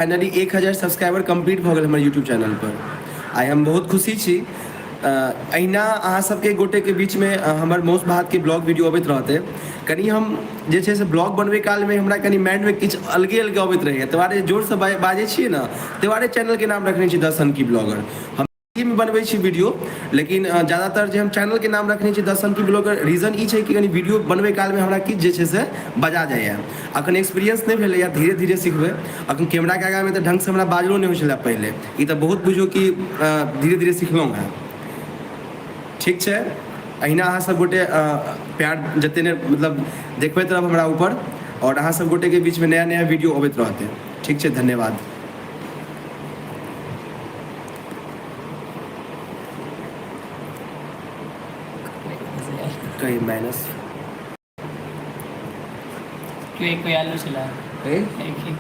Finally 1000 subscriber complete भऽ गेल हमर यूट्यूब चैनल पर। आइ हम बहुत खुशी छी। अहिना अहाँ सबके गोटेके बीचमे हमर मौस भातके ब्लॉग वीडियो अबैत रहतै। कनि हम जे छै से ब्लॉग बनबै कालमे हमरा कनि माइंडमे किछु अलगे अलगे अबैत रहैए, ताहि दुआरे जोरसँ बाजै छियै ने, ताहि दुआरे चैनलके नाम रखने छी द सनकी ब्लॉगर। हम मे बनबै छी वीडियो, लेकिन ज्यादातर जे हम चैनलके नाम रखने छी द सनकी ब्लॉगर, रीजन ई छै कि कनि वीडियो बनबै कालमे हमरा किछु जे छै से बजा जाइए। अखन एक्सपीरियंस नहि भेलैए, धीरे धीरे सिखबै। अखन कैमराके आगाँमे तऽ ढङ्गसँ हमरा बाजलो नहि होइ छलै पहिले, ई तऽ बहुत बुझियौ कि धीरे धीरे सिखलहुँ हेँ। ठीक छै, अहिना अहाँ सब गोटे प्यार जते ने मतलब देखबैत रहब हमरा ऊपर, आओर अहाँ सब गोटेके बीचमे नया नया वीडियो अबैत रहतै। ठीक छै, धन्यवाद। कहीं माइनस क्यों एक कोई आलू चला ए एक ही।